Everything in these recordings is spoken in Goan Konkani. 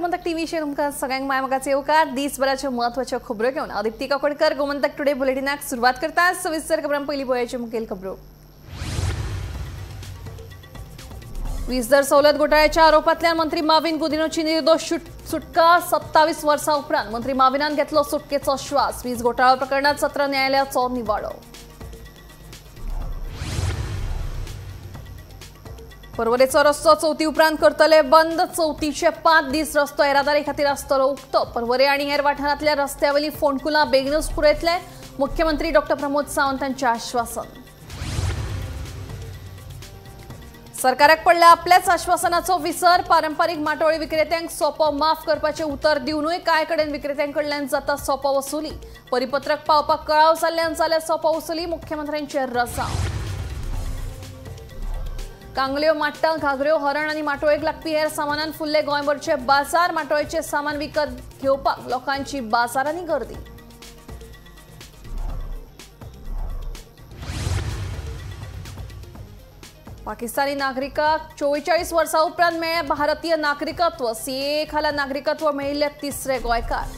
गोमंतक टीव्हीचेर तुमकां सगळ्यांक माय मोगाचो येवकार. दिसभराच्यो म्हत्वाच्यो खबरो घेवन हांव दीप्ती काकोडकर गोमंतक टुडे बुलेटिनाक सुरवात करता. सविस्तर खबरां पयलीं पळोवयाच्यो मुखेल खबरो. वीज दर सवलत घोटाळ्याच्या आरोपांतल्यान मंत्री माविन गुदिन्होची निर्दोष सुटका. 27 वर्सां उपरांत मंत्री माविनान घेतलो सुटकेचो श्वास. वीज घोटाळो प्रकरणात सत्र न्यायालयाचो निवाडो. पर्वरेचो रस्तो चवथी उपरांत करतले बंद. चवथीचे 5 दीस रस्तो येरादारी खातीर आसतलो उक्तो. पर्वरे आनी हेर वाठारांतल्या रस्त्यावेली फोंडकुलां बेगीनूच पुरयतले. मुख्यमंत्री डॉ प्रमोद सावंत हांचें आश्वासन. सरकाराक पडल्या आपल्याच आश्वासनाचो विसर. पारंपारीक माटोळी विक्रेत्यांक सोपो माफ करपाचें उतर दिवनूय कांय कडेन विक्रेत्यां कडल्यान जाता सोपो वसुली. परिपत्रक पावपाक कळाव जाल्ल्यान जाल्या सोपो वसुली. मुख्यमंत्र्यांचेर रजांव. कांगल्यो, माट्टां, घागऱ्यो, हरण आनी माटोळेक लागपी हेर सामानान फुल्ले गोंयभरचे बाजार. माटोळेचे सामान विकत घेवपाक लोकांची बाजारांनी गर्दी. पाकिस्तानी नागरिकाक 44 वर्सां उपरांत मेळ्ळें भारतीय नागरिकत्व. सीए खाला नागरिकत्व मेळिल्ले तिसरे गोंयकार.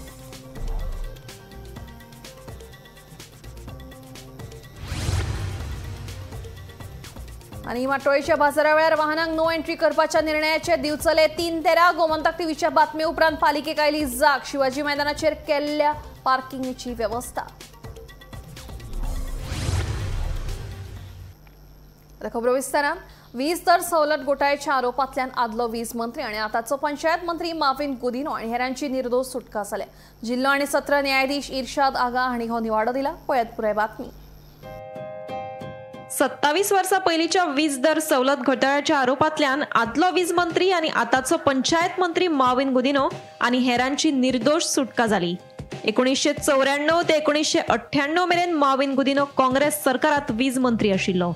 आनी माटोळेच्या बाजारा वेळार वाहनांक नो एंट्री करपाच्या निर्णयाचे दिवचले 3-13. गोमंतक टीव्हीच्या बातमे उपरांत पालिकेक आयली जाग. शिवाजी मैदानाचेर केल्ल्या पार्किंगेची वेवस्था. खबरो विस्तारान. वीज दर सवलत घोटाळ्याच्या आरोपांतल्यान आदलो वीज मंत्री आनी आतांचो पंचायत मंत्री माविन गुदिन्हो आनी हेरांची निर्दोष सुटका जाल्या. जिल्लो आनी सत्र न्यायाधीश इर्शाद आगा हांणी हो निवाडो दिला. पळयात पुराय बातमी. 27 वर्सां पयलींच्या वीज दर सवलत घोटाळ्याच्या आरोपांतल्यान आदलो वीज मंत्री आनी आतांचो पंचायत मंत्री माविन गुदिन्हो आनी हेरांची निर्दोष सुटका जाली. 1994 ते 1998 मेरेन माविन गुदिन्हो काँग्रेस सरकारांत वीज मंत्री आशिल्लो.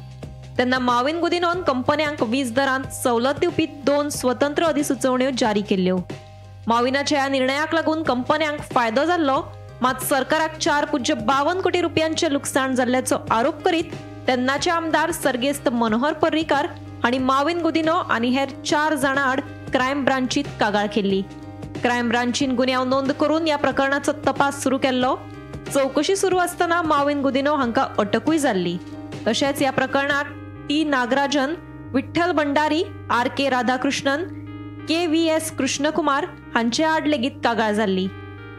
तेन्ना माविन गुदिन्होन कंपन्यांक वीज दरांत सवलत दिवपी 2 स्वतंत्र अधिसुचोवण्यो जारी केल्ल्यो. माविनाच्या ह्या निर्णयाक लागून कंपन्यांक फायदो जाल्लो, मात सरकाराक 4.52 कोटी रुपयांचें लुकसाण जाल्ल्याचो आरोप करीत तेन्नाचे आमदार सर्गेस्त मनोहर पर्रीकार हांणी माविन गुदिन्हो आनी हेर 4 जाणां आड क्रायम ब्रांचीत कागाळ केल्ली. क्रायम ब्रांचीन गुन्यांव नोंद करून ह्या प्रकरणाचो तपास सुरू केल्लो. चवकशी सुरू आसतना माविन गुदिन्हो हांकां अटकूय जाल्ली. तशेंच ह्या प्रकरणात T Nagarajan, Vitthal Bhandari, R K Radhakrishnan, K V S Krishnakumar हांचे आड लेगीत कागाळ जाल्ली.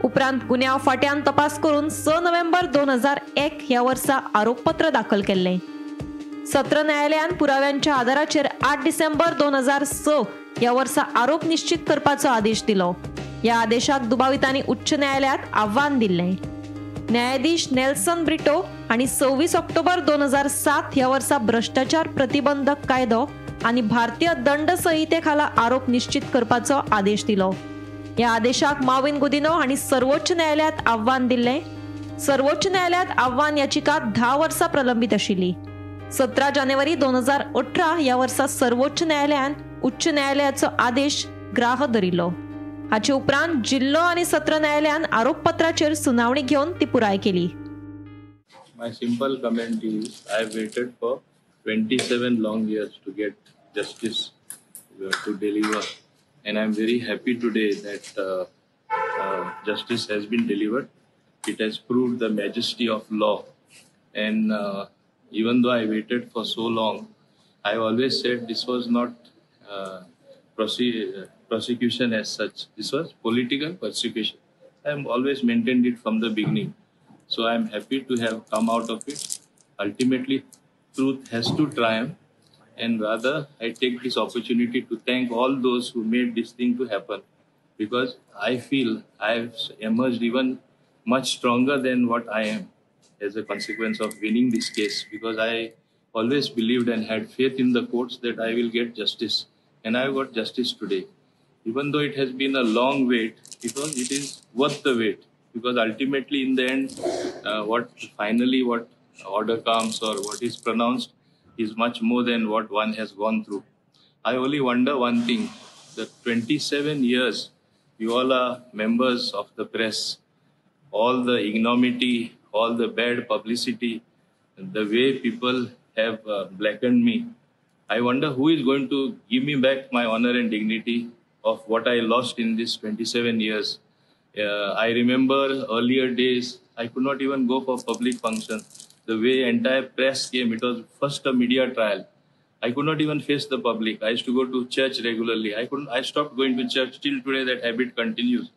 उपरांत गुन्यांव फांट्यान तपास करून 6 नोव्हेंबर 2001 ह्या वर्सा आरोपपत्र दाखल केल्लें. सत्र न्यायालयान पुराव्यांच्या आदाराचेर 8 डिसेंबर 2006 ह्या वर्सा आरोप निश्चित करपाचो आदेश दिलो. ह्या आदेशाक दुबावितांनी उच्च न्यायालयात आव्हान दिल्लें. न्यायाधीश नेल्सन ब्रिटो हांणी 26 ऑक्टोबर 2007 ह्या वर्सा भ्रष्टाचार प्रतिबंधक कायदो आनी भारतीय दंड संहिते खाला आरोप निश्चित करपाचो आदेश दिलो. ह्या आदेशाक माविन गुदिन्हो हांणी सर्वोच्च न्यायालयात आव्हान दिल्लें. सर्वोच्च न्यायालयात आव्हान याचिका 10 वर्सां प्रलंबीत आशिल्ली. 17 जानेवारी 2018 ह्या वर्सा सर्वोच्च न्यायालयान उच्च न्यायालयाचो आदेश ग्राह धरिल्लो. हाचे उपरांत जिल्लो आनी सत्र न्यायालयान आरोपपत्राचेर सुनावणी घेवन ती पुराय केली. My simple comment is, I have waited for 27 long years to get justice to deliver, and I am very happy today that justice has been delivered. It has proved the majesty of law, and even though I waited for so long, I always said this was not prosecution as such. This was political persecution. I have always maintained it from the beginning. So I am happy to have come out of it. Ultimately, truth has to triumph, and rather I take this opportunity to thank all those who made this thing to happen, because I feel I have emerged even much stronger than what I am as a consequence of winning this case, because I always believed and had faith in the courts that I will get justice, and I got justice today. Even though it has been a long wait, it is worth the wait, because ultimately in the end, what order comes or what is pronounced is much more than what one has gone through. I only wonder one thing, that 27 years, you all are members of the press, all the ignominy, all the bad publicity, the way people have blackened me, I wonder who is going to give me back my honor and dignity of what I lost in this 27 years. I remember earlier days, I could not even go for public function. The way entire press came, it was first a media trial. I could not even face the public. I used to go to church regularly. I stopped going to church till today. That habit continues.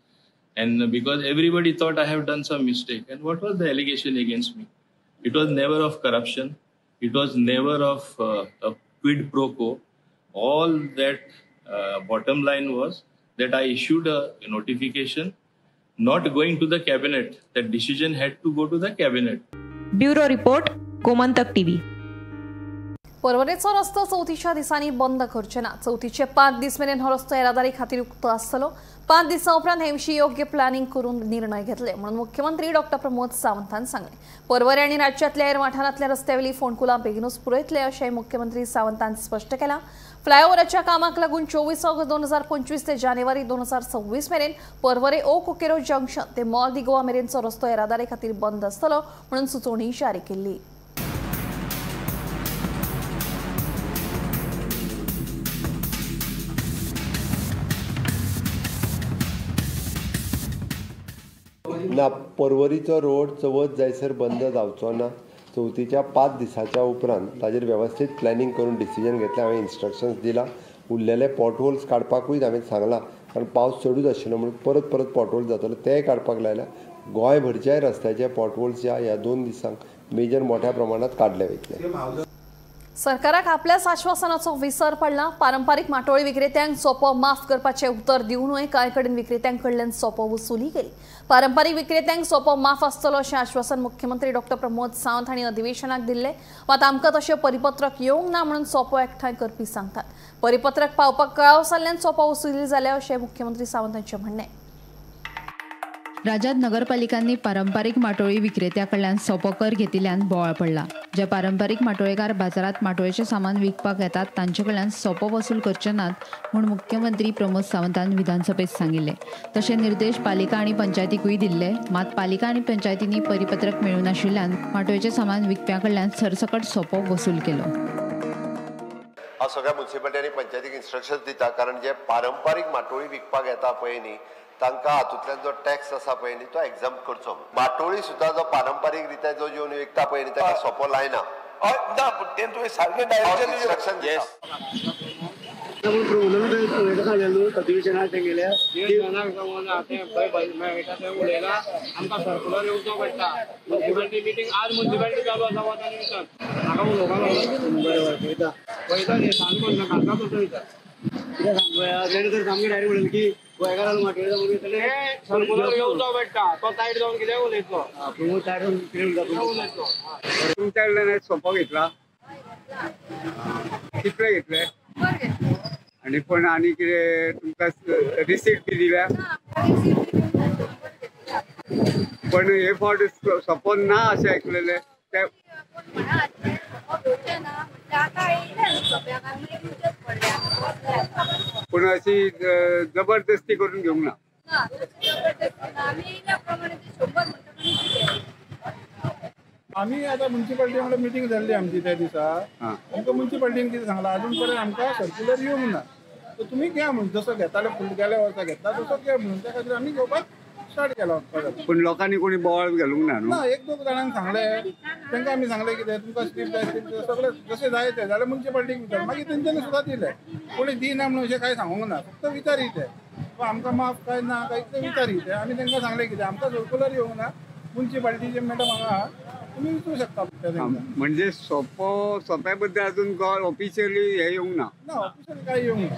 And because everybody thought I have done some mistake. And what was the allegation against me? It was never of corruption. It was never of a quid pro quo. All that bottom line was that I issued a notification not going to the cabinet. That decision had to go to the cabinet. Bureau report, Gomantak TV. पर्वरेचो रस्तो चवथीच्या दिसांनी बंद करचे ना. चवथीचे 5 दीस मेरेन हो रस्तो येरादारी खातीर उक्तो आसतलो. 5 दिसां उपरांत हे विशीं योग्य प्लॅनिंग करून निर्णय घेतले म्हणून मुख्यमंत्री डॉक्टर प्रमोद सावंतान सांगलें. पर्वरे आनी राज्यांतल्या हेर वाठारांतल्या रस्त्यावेली फोंडकुलां बेगीनूच पुरयतले अशें मुख्यमंत्री सावंतान स्पश्ट केलां. फ्लायओव्हराच्या कामाक लागून 24 ऑगस्ट 2025 ते जानेवारी 2026 मेरेन पर्वरे ओ कोकेरो जंक्शन ते मॉल दी गोवा मेरेनचो रस्तो येरादारी खातीर बंद आसतलो म्हणून सुचोवणी जारी केल्ली. ना, पर्वरीचो रोड चवथ जायसर बंद जावचो ना. चवथीच्या 5 दिसाच्या उपरांत ताजेर वेवस्थीत प्लॅनिंग करून डिसिजन घेतलें. हांवें इन्स्ट्रक्शन्स दिला. उरलेले पॉटहोल्स काडपाकूय हांवें सांगलां, कारण पावस चडूच आशिल्लो म्हणून परत परत पॉटहोल्स जातालो, तेय काडपाक लायल्या. गोंयभरच्याय रस्त्याचे पॉटहोल्स ह्या 2 दिसांक मेजर मोठ्या प्रमाणात काडले वयतले. सरकाराक आपल्याच आश्वासनाचो विसर पडला. पारंपारीक माटोळी विक्रेत्यांक सोपो माफ करपाचें उतर दिवनूय कांय कडेन विक्रेत्यां कडल्यान सोपो वसुली केली. पारंपारीक विक्रेत्यांक सोपो माफ आसतलो अशें आश्वासन मुख्यमंत्री डॉक्टर प्रमोद सावंत हांणी अधिवेशनाक दिल्लें. मात आमकां तशें परिपत्रक येवंक ना म्हणून सोपो एकठांय करपी सांगतात. परिपत्रक पावपाक कळाव जाल्ल्यान सोपो वसुली जाल्या अशें मुख्यमंत्री सावंत हांचें म्हणणें. राज्यात नगरपालिकांनी पारंपारिक माटोळी विक्रेत्याकडल्यान सोपो कर घेतिल्ल्यान बोवाळ पडला. जे पारंपारिक माटोळेकार बाजारात माटोळेचें सामान विकपाक येतात तांचे कडल्यान सोपो वसूल करचे नात म्हूण मुख्यमंत्री प्रमोद सावंतान विधानसभेत सांगिल्ले. तशे निर्देश पालिका आनी पंचायतीकूय दिल्ले. मात पालिका आनी पंचायतींनी परिपत्रक मेळूं नाशिल्ल्यान माटोळेचें सामान विकप्यां कडल्यान सरसकट सोपो वसूल केलो. हांव सगळ्या म्युनिसिपालिटी आनी पंचायतीक इन्स्ट्रक्शन्स दिता, कारण जे पारंपारीक माटोळी विकपाक येता पळय न्ही तांकां हातूंतल्यान जो टॅक्स आसा पळय न्ही तो एग्जाम करचो. माटोळी सुद्दां जो पारंपारीक रित्या जो येवन विकता पळय न्ही ताका सोपो लायना. इन्स्ट्रक्शन तुमच्या कडल्यान सोपो घेतला, कितले घेतले आनी पण आनी कितें तुमकां रिसीट बी दिल्या? पण हे फावट सोपो ना अशें आयकलेलें. पूण अशी जबरदस्ती करून घेवंक ना. आमी आतां म्युनिसिपालिटी वांगडा मिटींग जाल्ली आमची त्या दिसा. आमकां म्युनिसिपालिटीन कितें सांगलां, अजून पर्यंत आमकां सर्क्युलर येवंक ना, सो तुमी घ्या म्हणून, जसो घेताले फुडें गेल्या वर्सा घेतला तसो घ्या म्हणून, त्या खातीर आमी घेवपाक स्टार्ट केला. पूण लोकांनी कोणी बोवाळ घालूंक ना न्हू? ना, एक दोग जाणांक सांगलें, तांकां आमी सांगलें कितें तुमकां स्लीप जाय स्लीप जाय सगळें जशें जाय तें जाल्यार म्युनिसिपालिटीक विचार, मागीर तेंच्यांनी सुद्दां दिलें. कोणी दिना म्हणून अशें कांय सांगूंक ना, फक्त विचारी ते आमकां माफ काय ना काय ते विचारी ते. आमी तांकां सांगलें कितें आमकां सर्क्युलर येवंक ना, म्युनिसिपालिटीचे मॅडम हांगा तुमी विचारूं शकता. म्हणजे सोपो सोप्या बद्दल अजून ऑफिशियली हे येवंक ना? ना, ऑफिशियली कांय येवंक ना.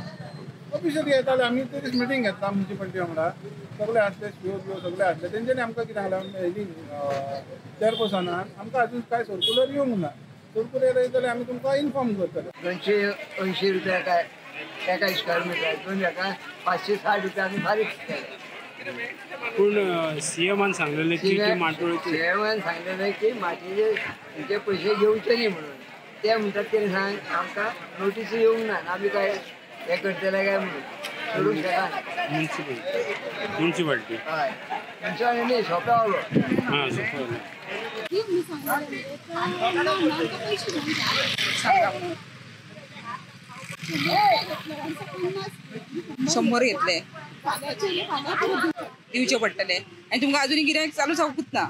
ऑफिशियली येताले आमी ते दीस मिटींग घेतला म्युनिसिपालिटी वांगडा, सगळे आसले सीओ बिओ सगळे आसले, तेंच्यांनी आमकां कितें सांगलें हेजी चेअरपर्सनान आमकां अजून कांय सर्क्युलर येवंक ना, सर्क्युलर येयलें जाल्यार आमी तुमकां इन्फॉर्म करतले. 280 रुपया काय एका इन्स्टॉलमेंटाक, दोन एका 560 रुपया आमी फारीक केले. पूण सीएमान सांगलेलें की माटोळेचे, सीएमान सांगलेलें की मातयेचे तुमचे पयशे घेवचे न्ही म्हणून. ते म्हणटात कितें सांग, आमकां नोटीस येवंक ना, आमी काय हे करतले काय म्हणून करूंक शकना. म्युनिसिपालिटी हय, म्युनिसिपालिटी न्ही, सोंपें वालो. हां, सोंपें वालो. 100 घेतले दिवचे पडटले आनी तुमकां अजून गिरायक चालू जावंकूच ना.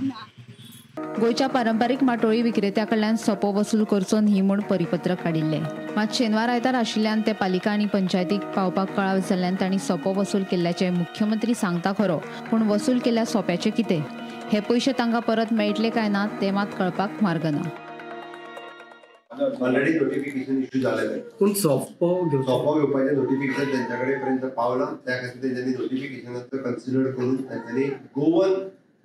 गोंयच्या पारंपारीक माटोळी विक्रेत्या कडल्यान सोपो वसूल करचो न्ही म्हूण परिपत्रक काडिल्लें. मात शेनवार आयतार आशिल्ल्यान ते पालिका आनी पंचायतीक पावपाक कळाव जाल्ल्यान तांणी सोपो वसूल केल्ल्याचें मुख्यमंत्री सांगता खरो, पूण वसूल केल्ल्या सोप्याचें कितें? हे पयशे तांकां परत मेळटले काय ना ते मात कळपाक मार्ग ना. ऑलरेडी नोटिफिकेशन इश्यू जालें, पूण सोपो घेवपाचें नोटिफिकेशन तेंच्या कडेन पर्यंत पावलां. त्या खातीर तेंच्यांनी नोटिफिकेशनाचो कन्सिडर करून तेंच्यांनी गोवन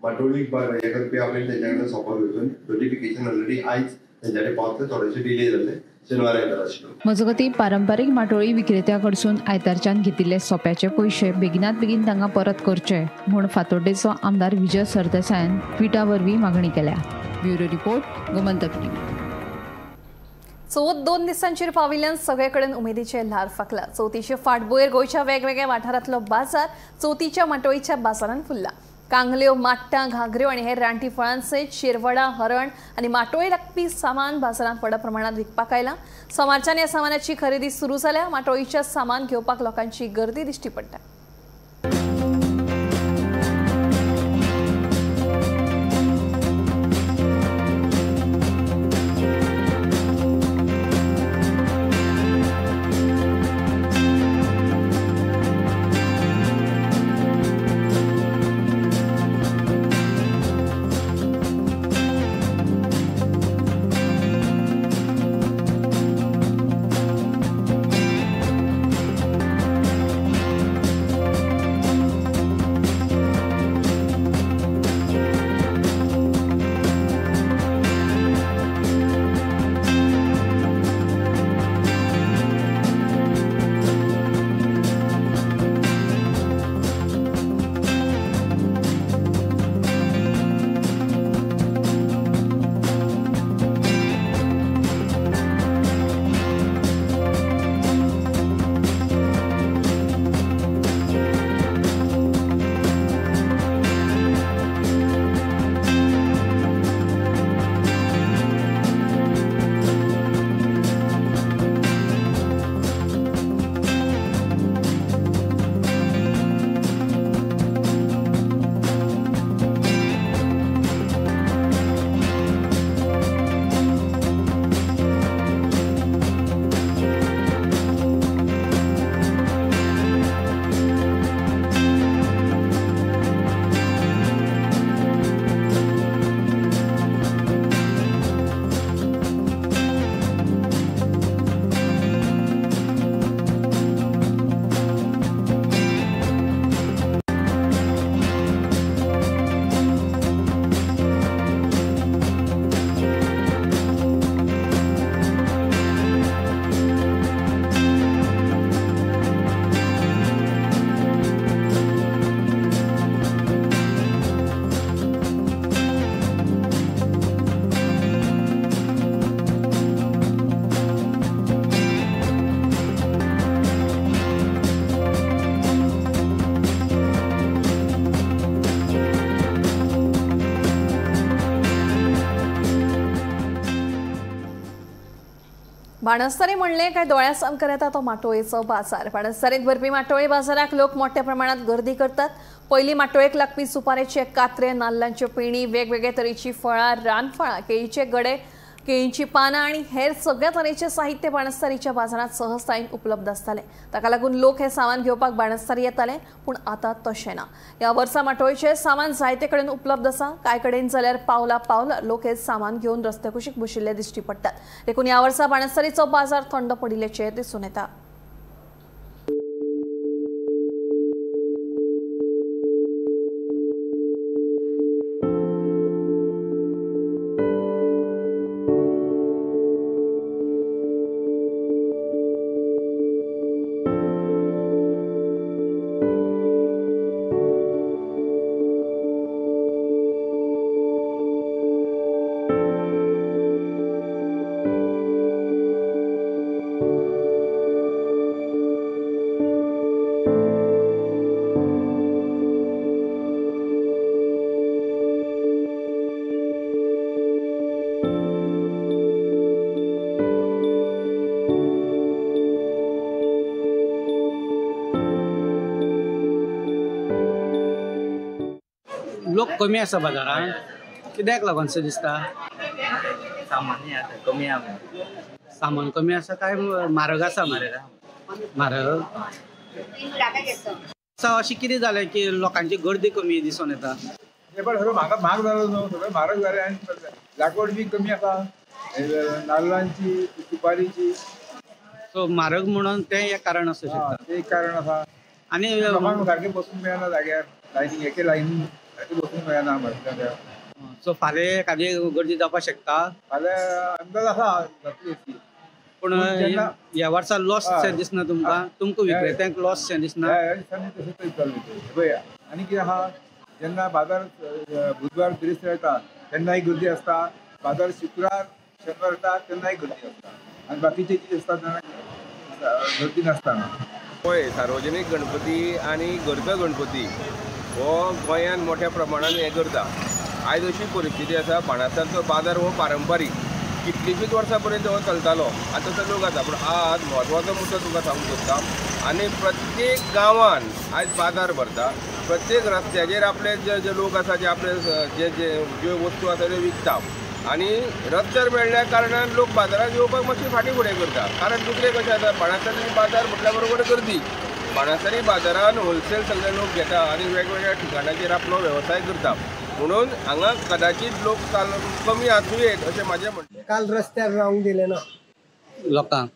माटोळी हे करपी आपल्यान तेंच्या कडेन सोपो घेवचो. नोटिफिकेशन ऑलरेडी आयज तेंच्या कडेन पावतलें, थोडेशे डिले जाले, शेनवार आयतार आशिल्लो. मजगतीं पारंपारीक माटोळी विक्रेत्या कडसून आयतारच्यान घेतिल्ले सोप्याचे पयशे बेगिनात बेगीन तांकां परत करचे म्हूण फातोड्डेचो आमदार विजय सरदेसायान ट्विटा वरवीं मागणी केल्या. Bureau report, Gomantak TV. चवथ 2 दिसांचेर पाविल्ल्यान सगळे कडेन उमेदीचे ल्हार फाकला. चवथीचे फाटभुंयेर गोंयच्या वेगवेगळ्या वाठारांतलो बाजार चवथीच्या माटोळीच्या बाजारान फुल्ला. कांगल्यो, माट्टां, घागऱ्यो आनी हेर रानटी फळां सयत शिरवडा, हरण आनी माटोळी लागपी सामान बाजारांत व्हडा प्रमाणांत विकपाक आयलां. सोमारच्यान ह्या सामानाची खरेदी सुरू जाल्या. माटोळीच्या सामान घेवपाक लोकांची गर्दी दिश्टी पडटा. बाणस्तारी म्हणले काय दोळ्यासामकार येता तो माटोळेचो बाजार. बाणस्तारीत भरपी माटोळे बाजाराक लोक मोठ्या प्रमाणात गर्दी करतात. पयलीं माटोळेक लागपी सुपारेचे कात्रे, नाल्लांच्यो पेणी, वेगवेगळे तरेची फळां, रानफळां, केळीचे गडे, केळीची पानां आनी हेर सगळ्या तरेचे साहित्य बाणस्तारीच्या बाजारांत सहजतायेन उपलब्ध आसतालें. ताका लागून लोक हे सामान घेवपाक बाणस्तारी येताले, पूण आतां तशें ना. ह्या वर्सा माटोळेचें सामान जायते कडेन उपलब्ध आसा. कांय कडेन जाल्यार पावला पावला लोक हे सामान घेवन रस्त्या कुशीक बशिल्ले दिश्टी पडटात. देखून ह्या वर्सा बाणस्तारीचो बाजार थंड पडिल्ल्याचें दिसून येता. लोक कमी आसा बाजारान, कित्याक लागून शें दिसता? सामान आसा कमी आसा, सामान कमी आसा काय म्हारग आसा? म्हारग आसा. अशें कितें जालें की लोकांची गर्दी कमी दिसून येता? पण सगळं म्हाका म्हाग जालो न्हू, सगळें म्हारग जालें आनी लागवड बी कमी आसा नाल्लांची, सुपारीची. सो म्हारग म्हणून तें एक कारण आसूं शकता. तें एक कारण आसा. आनी लोकांक सारकें बसूंक मेळना जाग्यार, लायनी एके लायनी सारकें बसूंक मेळना जाग्यार. सो फाल्यां एखादी गर्दी जावपाक शकता? फाल्यां अंदाज आसा जातली. पूण ह्या वर्सा लॉस शें दिसना तुमकां? तुमकां विक्रेत्यांक लॉस शें दिसना? ह्या दिसांनी तशें चल्लें तें. पळय आनी कितें आसा, जेन्ना बाजार बुधवार बिरेस्तार येता तेन्नाय गर्दी आसता, बाजार शुक्रार शेनवार येता तेन्नाय गर्दी आसता, आनी बाकीचे दीस आसता तेन्ना गर्दी नासता. पळय, सार्वजनीक गणपती आनी घरचो गणपती हो गोंयांत मोठ्या प्रमाणान हें करता. आयज अशी परिस्थिती आसा, बाणास्तारचो बाजार हो पारंपारीक कितलींशींच वर्सां पर्यंत हो चलतालो, आतां तसो लोक आसा. पूण आज म्हत्वाचो मुद्दो तुका सांगूंक सोदता, आनी प्रत्येक गांवान आयज बाजार भरता, प्रत्येक रस्त्याचेर आपले जे जे लोक आसा, जे आपले जे जे ज्यो वस्तू आसा त्यो विकता, आनी रस्त्यार मेळ्ळ्या कारणान लोक बाजारात येवपाक मातशी फाटीं फुडें करता. कारण दुसरें कशें आसा, बाणास्तारी बाजार म्हटल्या बरोबर गर्दी. बाणास्तारी बाजारान होलसेल सगळे लोक घेता आनी वेगवेगळ्या ठिकाणाचेर आपलो वेवसाय करता, म्हणून हांगा कदाचीत लोक काल कमी आसूं येत अशें म्हाजें म्हणणें. काल रस्त्यार रावंक दिलें ना लोकांक,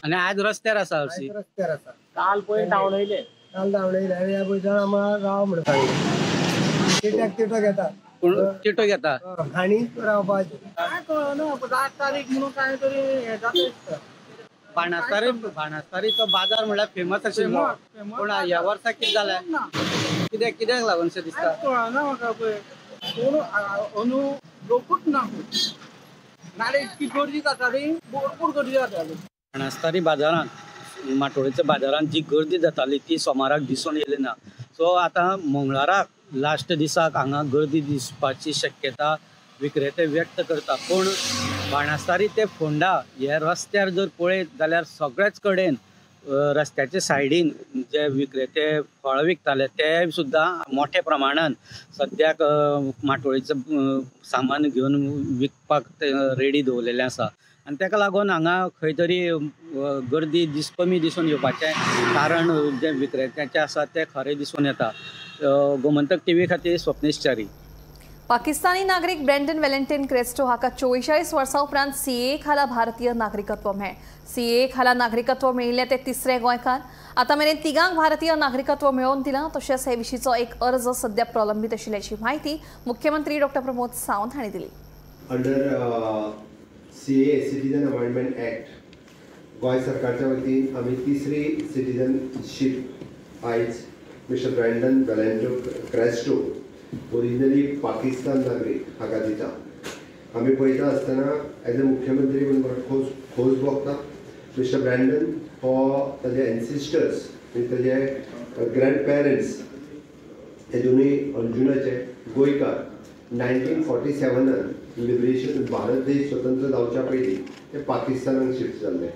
आनी आज रस्त्यार आसा. रस्त्यार आसा. काल पळय धांवडयले, काल धांवडयले आनी ह्या पळय आमकां राव म्हणून सांगलें. तिट्याक तिटो घेता, पूण तिटो घेता आनी रावपाचें काय कळना. 8 तारीख म्हणून काय तरी हें जाता दिसता. बाणास्तारी बाणास्तारीचो बाजार म्हणल्यार फेमस आशिल्लो, पूण ह्या वर्सा कितें जालें? कित्याक कित्याक लागून शें दिसता? कळना म्हाका. पळय कोण अंदू लोकूच ना, नाल्यार इतकी गर्दी जाताली, भरपूर गर्दी जाताली. बाणास्तारी बाजारांत, माटोळेच्या बाजारांत जी गर्दी जाताली ती सोमाराक दिसून येयली ना. सो आतां मंगळाराक लास्ट दिसाक हांगा गर्दी दिसपाची शक्यता विक्रेते व्यक्त करता. पूण बाणास्तारी ते फोंडा हे रस्त्यार जर पळयत जाल्यार सगळेच कडेन रस्त्याचे सायडीन जे विक्रेते फळां विकताले ते सुद्दां मोठ्या प्रमाणान सद्याक माटोळेचें सामान घेवन विकपाक ते रेडी दवरलेलें आसा. आनी ताका लागून हांगा खंय तरी गर्दी कमी दिसून येवपाचें कारण जे विक्रेत्याचें आसा तें खरें दिसून येता. गोमंतक टीव्ही खातीर स्वप्नेश च्यारी. पाकिस्तानी नागरीक ब्रँडन वेलेंटीन क्रेस्टो हाका 44 वर्सां उपरांत सीए खाला भारतीय नागरिकत्व मेळ्ळें. सीए खाला नागरिकत्व मेळिल्लें ते तिसरे गोंयकार. आतां मेरेन तिगांक भारतीय नागरिकत्व मेळोवन दिलां. तशेंच हे विशींचो एक अर्ज सध्या प्रलंबीत आशिल्ल्याची म्हायती मुख्यमंत्री डॉ प्रमोद सावंत हांणी दिली. Under CAA citizen amendment act Goa सरकारच्या वतीन आमी तिसरी सिटीजनशीप आयज mister Brandon Valentino Crasto originally Pakistan नागरीक हाका दिता. आमी पळयता आसतना एज अ मुख्यमंत्री म्हणून म्हाका खोस भोगता. मिस्टर ब्रँडन हो ताजे एन्सिस्टर्स म्हणजे ताजे ग्रँड पेरंट्स हे दोनूय अंजुनाचे गोंयकार. 1947 लिबरेशन भारत देश स्वतंत्र जावच्या पयलीं ते पाकिस्तानाक शिफ्ट जाल्ले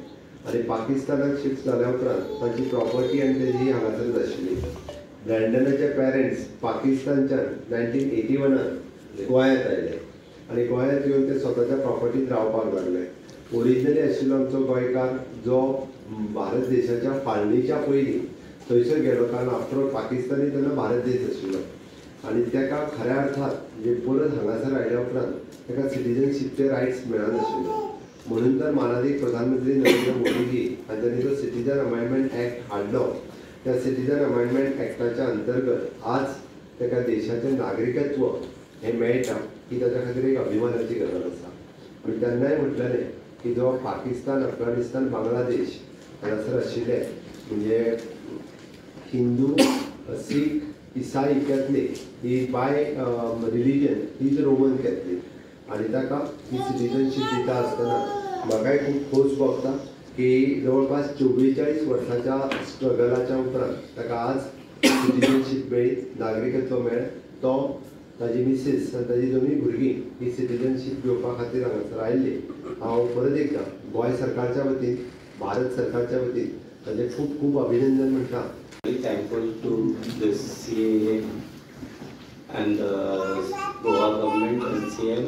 आनी पाकिस्तानाक शिफ्ट जाल्या उपरांत तांची प्रॉपर्टी आनी तेजी हांगासरच आशिल्ली. ब्रँडनाचे पेरंट्स पाकिस्तानच्यान 1981 गोंयांत आयले आनी गोंयांत येवन ते स्वताच्या प्रॉपर्टीत रावपाक लागले. ओरिजिनली आशिल्लो आमचो गोंयकार जो भारत देशाच्या फाळणीच्या पयलीं थंयसर गेलो, कारण आफ्टर ऑल पाकिस्तानी तेन्ना भारत देश आशिल्लो आनी ताका खऱ्या अर्थात म्हणजे परत हांगासर आयल्या उपरांत ताका सिटीजनशीपचे रायट्स मेळनाशिल्ले. म्हणून तर मानादीक प्रधानमंत्री नरेंद्र मोदीजी हांच्यांनी जो सिटीजन अमेंडमेंट एक्ट हाडलो, त्या सिटीजन अमेंडमेंट एक्टाच्या अंतर्गत आज ताका देशाचें नागरिकत्व हें मेळटा ही ताच्या खातीर एक अभिमानाची गजाल आसा. आनी तेन्नाय म्हटलेलें की जो पाकिस्तान, अफगाणिस्तान, बांगलादेश हांगासर आशिल्ले म्हणजे हिंदू, सीख, ईसाई Catholic he by religion he is Roman Catholic आनी ताका ही सिटीजनशीप दिता आसतना म्हाकाय खूब खोस भोगता की जवळपास 44 वर्साच्या स्ट्रगलाच्या उपरांत ताका आज सिटीजनशीप मेळ्ळी, नागरिकत्व मेळ्ळें. तो ताजी मिसीस आनी ताजी दोनूय भुरगीं ही सिटीजनशीप घेवपा खातीर हांगासर आयिल्ली. हांव परत एकदां गोंय सरकारच्या वतीन, भारत सरकारच्या वतीन ताजें खूब खूब अभिनंदन म्हणटा. Very thankful to the CAA and the Goa government and CM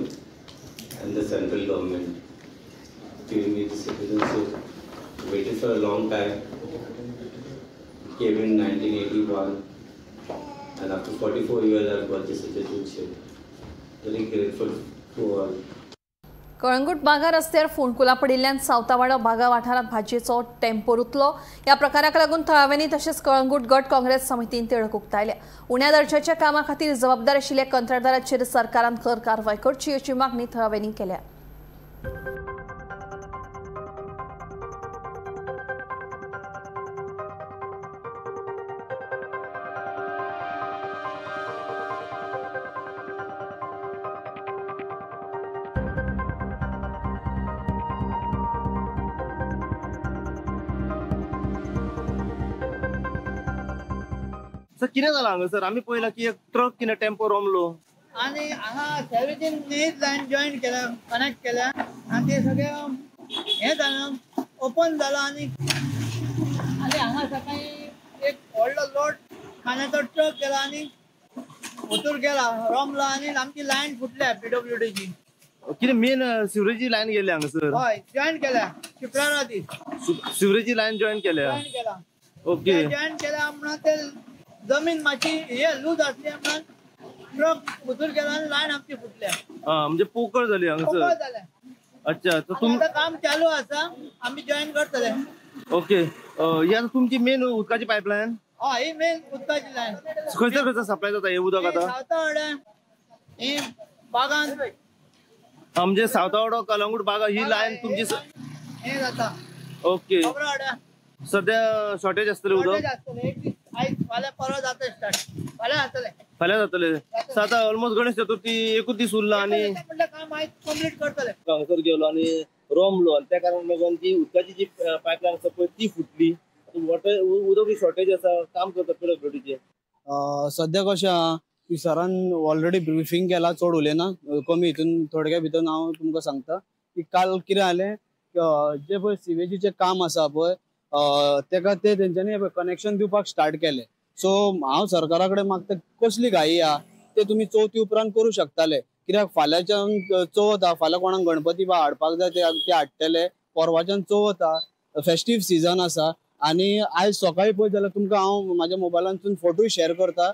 and the central government giving me the citizenship. Waited for a long time. Came in 1981, and after 44 years I got the citizenship. Very grateful to all. Calangute Baga रस्त्यार फोंडकुलां पडिल्ल्यान सावतावाडो बागा वाठारांत भाजयेचो टेम्पो रुतलो. ह्या प्रकाराक लागून थळाव्यांनी तशेंच कळंगूट गट काँग्रेस समितीन तिडक उक्तायल्या. उण्या दर्जाच्या कामा खातीर जबाबदार आशिल्ल्या कंत्राटदाराचेर सरकारान खर कारवाय करची अशी मागणी थळाव्यांनी केल्या. सर कितें जालां हांगासर? आमी पळयलां की एक ट्रक कितें टेम्पो रोमलो आनी हांगा सर्विसीन नीट लायन जॉईन केल्या, कनेक्ट केल्या आनी ते सगळें हें जालां, ओपन जालां. आनी आनी हांगा सकाळीं एक व्हडलो लोड खाण्याचो ट्रक गेला आनी वतूर गेला, रोमला आनी आमची लायन फुटल्या पीडब्ल्यूडीची. कितें मेन सिवरेजी लायन गेली हांगासर? हय, जॉईन केल्या शिपरारा ती सिवरेजी लायन जॉईन केल्या. जॉईन केला, ओके, जॉईन केल्या म्हणून ते जमीन मातशी हे लूज असली म्हणून ट्रक उचून गेला आणि लायन आमची फुटल्या. म्हणजे पोकळ झाली हांगासर. पोकळ झाल्या. अच्छा, तर तुम काम चालू आसा, आमी जॉईन करतले. ओके, ही आता तुमची मेन उदकाची पायपलायन? हय, ही मेन उदकाची लायन. खंयसर खंयसर सप्लाय जाता हे उदक आता? सावतावाड्या, ही बागान. म्हणजे सावतावाडो कलंगूट बागा ही लायन तुमची हे जाता. ओके, सध्या शॉर्टेज आसतलें उदक? फाल्यां परत जाता स्टार्ट, फाल्यां जातलें, फाल्यां जातलें. आतां ऑलमोस्ट गणेश चतुर्थी एकूच दीस उरला आनी काम आयज कंप्लीट करतले. हांगासर गेलो आनी रोमलो आनी त्या कारणान लागून ती उदकाची जी पायपलायन आसा पळय ती फुटली. वॉटर उदक शॉर्टेज आसा, काम करता पीडब्ल्यूडीचें. सद्या कशें आहा की सरान ऑलरेडी ब्रिफींग केला, चड उलयना, कमी हितून थोडक्या भितर हांव तुमकां सांगता की काल कितें जालें, जे पळय सिवेजीचें काम आसा पळय तेका ते तेंच्यांनी कनेक्शन दिवपाक स्टार्ट केलें. सो हांव सरकारा कडेन मागता कसली घाई आहा ते तुमी चवथी उपरांत करूं शकताले, कित्याक फाल्यांच्यान चवथ आहा, फाल्यां कोणाक गणपती बा हाडपाक जाय ते हाडटले, परवाच्यान चवथ आहा, फेस्टीव सिजन आसा. आनी आयज सकाळीं पळयत जाल्यार तुमकां हांव म्हाज्या मोबायलांतसून फोटोय शेयर करता.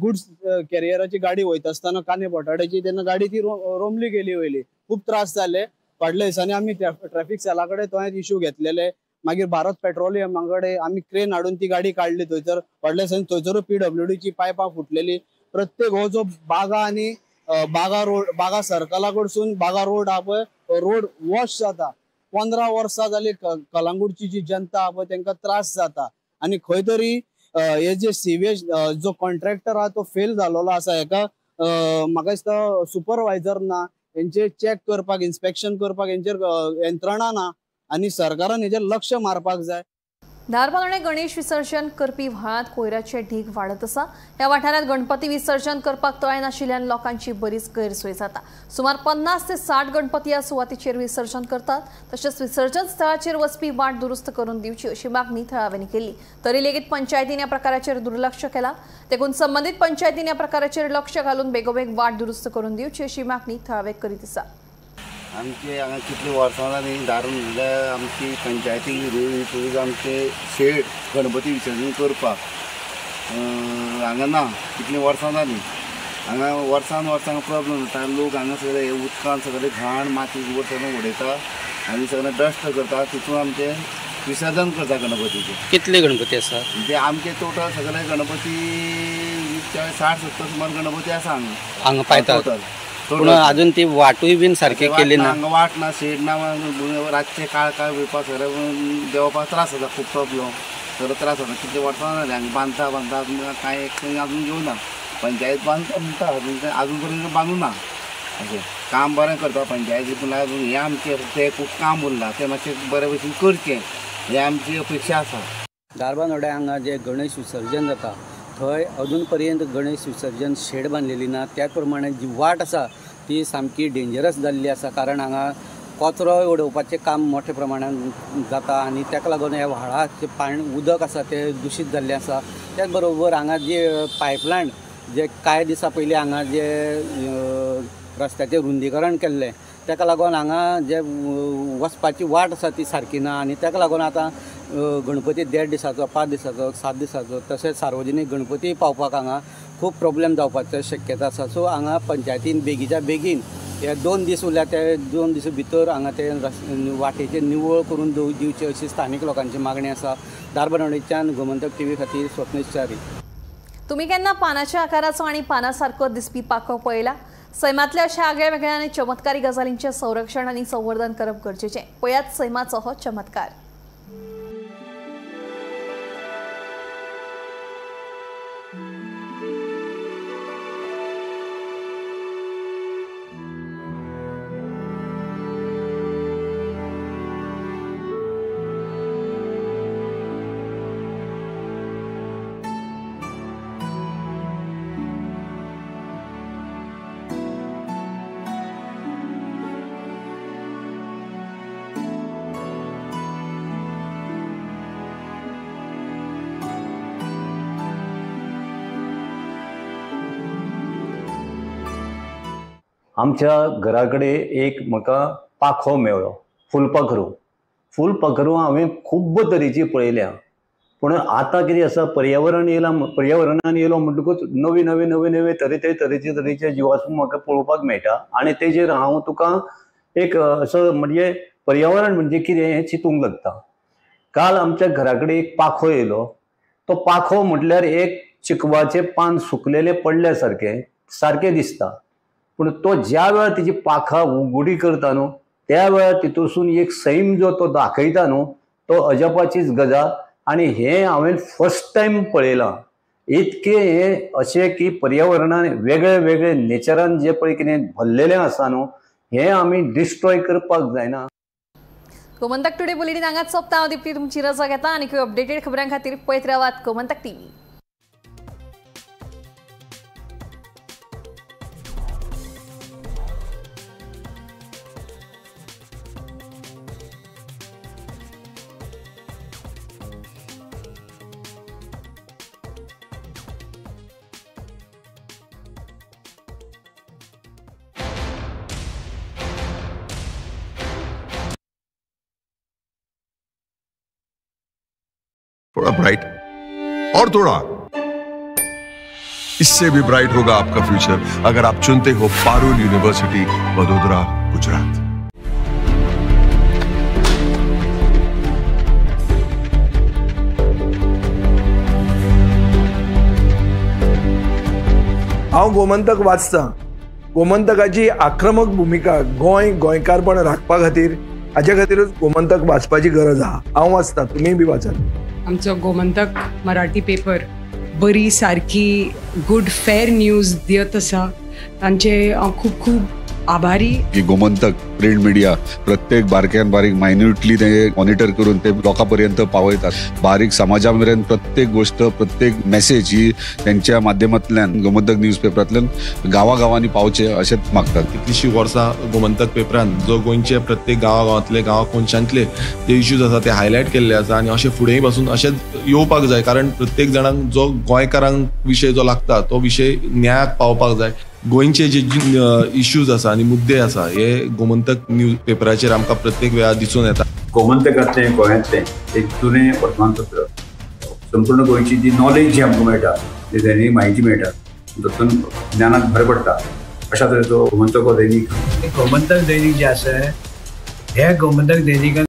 गुड्स कॅरियराची गाडी वयता आसतना कांदे बटाट्याची तेन्ना गाडी ती रोमली गेली वयली, खूब त्रास जाले. फाटल्या दिसांनी आमी ट्रॅफिक सेला कडेन तो इशू घेतलेले, मागीर भारत पेट्रोलियमा कडेन आमी क्रेन हाडून ती गाडी काडली थंयसर. फाटल्या दिसांनी थंयसरूय पीडब्ल्यूडीची पायपां फुटलेली. प्रत्येक हो जो बागा आनी बागा रोड, बागा सर्कला कडसून बागा रोड आहा पळय, रोड वॉश जाता. 15 वर्सां जाली कलंगूटची जी जनता आहा पळय तेंकां त्रास जाता. आनी खंय तरी हे जे सिवेज जो कॉन्ट्रॅक्टर आहा तो फेल जालोलो आसा. हेका म्हाका दिसता सुपरवायझर ना, हेंचे चॅक करपाक, इन्स्पेक्शन करपाक हेंचेर यंत्रणा ना आनी सरकारान हेजेर लक्ष मारपाक जाय. धारबांदोडें गणेश विसर्जन करपी व्हाळांत कोयराचे ढीग वाडत आसा. ह्या वाठारांत गणपती विसर्जन करपाक तळें नाशिल्ल्यान लोकांची बरीच गैरसोय जाता. सुमार 50 ते 60 गणपती ह्या सुवातीचेर विसर्जन करतात. तशेंच विसर्जन स्थळाचेर वचपी वाट दुरुस्त करून दिवची अशी मागणी थळाव्यांनी केली. तरी लेगीत पंचायतीन ह्या प्रकाराचेर दुर्लक्ष केलां. देखून संबंदीत पंचायतीन ह्या प्रकाराचेर लक्ष घालून बेगोबेग वाट दुरुस्त करून दिवची अशी मागणी थळावे करीत आसा. आमचे हांगा कितली वर्सां जालीं दारून म्हणल्यार आमची पंचायती आमचे शेड गणपती विसर्जन करपाक हांगा ना, कितलीं वर्सां जालीं. हांगा वर्सान वर्सां प्रोब्लम जाता. लोक हांगा सगळे उदकान सगळे घाण माती सगळें उडयता आनी सगळें डस्ट करता, तितून आमचें विसर्जन करता गणपतीचें. कितले गणपती आसा? म्हणजे आमचे टोटल सगळे गणपती 60-70 सुमार गणपती आसा हांगा. हांगा पायतात पूण अजून ती वाटूय बीन सारकी केली ना. हांगा वाट ना, शेड ना, रातचे काळ काळ वयपाक सगळें देंवपाक त्रास जाता, खूब प्रोब्लम, सगळो त्रास जाता. कितले वर्सां जालीं हांगा बांदता बांदता अजून कांय एक्शन अजून घेवना. पंचायत बांदता म्हणटा, अजून अजून पर्यंत बांदूं ना. अशें काम बरें करता पंचायती, पूण अजून हें आमचें तें खूब काम उरलां, तें मातशें बरे भशेन करचें हें आमची अपेक्षा आसा. धारबांदोड्या हांगा जें गणेश विसर्जन जाता थंय अजून पर्यंत गणेश विसर्जन शेड बांदलेली ना. त्याच प्रमाणे जी वाट आसा ती सामकी डेंजरस जाल्ली आसा, कारण हांगा कचरो उडोवपाचें काम मोठ्या प्रमाणान जाता आनी ताका लागून ह्या व्हाळाचें पाणी उदक आसा तें दुशीत जाल्लें आसा. त्याच बरोबर हांगा जी पायपलायन जे कांय दिसां पयलीं हांगा जे रस्त्याचें रुंदीकरण केल्लें ताका लागून हांगा जे वचपाची वाट आसा ती सारकी ना आनी ताका लागून आतां गणपती 1.5 दिसाचो, 5 दिसाचो, 7 दिसाचो तशेंच सार्वजनीक गणपती पावपाक हांगा खूब प्रॉब्लेम जावपाची शक्यता आसा. सो हांगा पंचायतीन बेगीच्या बेगीन हे 2 दीस उरल्या ते 2 दीस भितर हांगा ते वाटेचेर निवळ करून दिवचे अशी स्थानीक लोकांची मागणी आसा. धारबांदोडेच्यान गोमंतक टीव्ही खातीर स्वप्नेश च्यारी. तुम्ही केन्ना पानाच्या आकाराचो आनी पानासारको दिसपी पाखो पळयला? सैमातल्या अशा आगळ्या वेगळ्या आनी चमत्कारी गजालींचें संरक्षण आनी संवर्धन करप गरजेचें. पळयात सैमाचो हो चमत्कार. आमच्या घरा कडेन एक म्हाका पाखो मेळ्ळो, फुलपाखरू. फुलपाखरू हांवें खूब्ब तरेची पळयल्या, पूण आतां कितें आसा, पर्यावरण येयलां, पर्यावरणान येयलो म्हणटकूच नवी नवी नवे नवे तरेचे तरेचे जिवास्म म्हाका पळोवपाक मेळटा आनी तेजेर हांव तुका एक असो म्हणजे पर्यावरण म्हणजे कितें हें चिंतूंक लागता. काल आमच्या घरा कडेन एक पाखो येयलो. तो पाखो म्हटल्यार एक चिकवाचें पान सुकलेलें पडल्या सारकें सारकें दिसता, पूण तो ज्या वेळार तिची पाखां उगडी करता न्हू त्या वेळार तितूसून एक सैम जो तो दाखयता न्हू तो अजापाचीच गजाल. आनी हें हांवें फर्स्ट टायम पळयलां. इतकें हें अशें की पर्यावरणान वेगळे वेगळे नेचरान जें पळय कितें भरलेलें आसा न्हू हें आमी डिस्ट्रॉय करपाक जायना. गोमंतक टुडे बुलेटीन हांगाच सोंपता. हांव दीप्ती तुमची रजा घेता आनी अपडेटेड खबरां खातीर पळयत रावात गोमंतक टीव्ही. थोड़ा ब्राइट और थोड़ा इससे भी ब्राइट होगा आपका फ्यूचर अगर आप चुनते हो पारुल यूनिवर्सिटी, वडोदरा, गुजरात. हांव गोमंतक वाचता. गोमंतकाची आक्रमक भुमिका गोंय गोंयकारपण राखपा खातीर हाच्या खातीरूच गोमंतक वाचपाची गरज आहा. हांव वाचता, तुमी बी वाचात. आमचो गोमंतक मराठी पेपर बरी सारकी गुड फेर न्यूज दियत आसा, तांचे हांव खूब खूब आभारी. की गोमंतक प्रिंट मिडिया प्रत्येक बारक्यान बारीक मायन्युटली ते मॉनिटर करून ते लोकां पर्यंत पावयतात. बारीक समाजा मेरेन प्रत्येक गोष्ट, प्रत्येक मेसेज ही त्यांच्या माध्यमांतल्यान गोमंतक न्यूज पेपरांतल्यान गांवागांवांनी पावचे अशेंच मागतात. कितलीशीं वर्सां गोमंतक पेपरान जो गोंयचे प्रत्येक गांवागांवांतले, गांवा कोनशांतले जे इश्यूज आसा ते हायलायट केल्ले आसा आनी अशें फुडेंय पासून अशेंच येवपाक जाय, कारण प्रत्येक जाणांक जो गोंयकारांक विशय जो लागता तो विशय न्यायाक पावपाक जाय. गोंयचे जे इश्यूज आसा आनी मुद्दे आसा हे गोमंतक न्यूज पेपराचेर आमकां प्रत्येक वेळार दिसून येता. गोमंतकांतलें गोंयांतलें एक जुनें वर्तमानपत्र, संपूर्ण गोंयची जी नॉलेज जी आमकां मेळटा, जी दैनीक म्हायती मेळटा, तातूंत ज्ञानाक भर पडटा. अशा तरेचो गोमंतक हो दैनीक. गोमंतक दैनीक जें आसा हे गोमंतक दैनिकान